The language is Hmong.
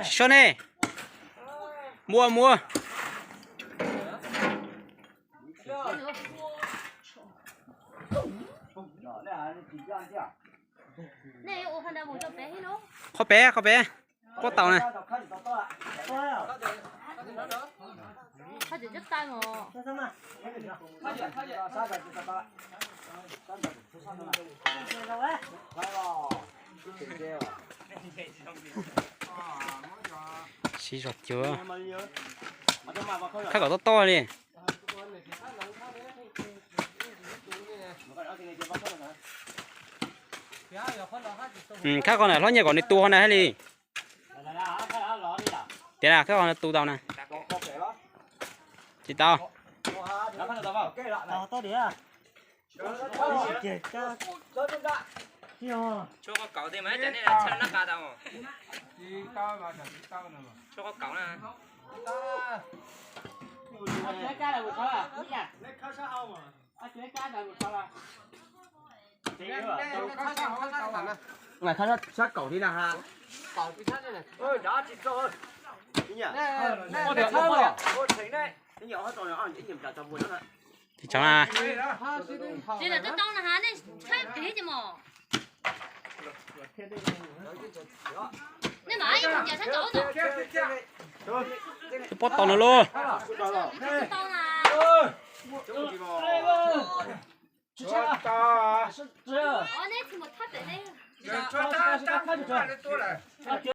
Sab ne, muaj muaj. Qhov pem, qhov pem, pob taus na. Siv zog cuag, khawb kom tob tob li. Khawb qhov na, hlob nyiaj kom nws tu qhov na thiaj li. Tias na, khawb qhov na tu tau na. Tsis tau. Sab kaum li na ha. Tsis tau na. Pob taus no lauj.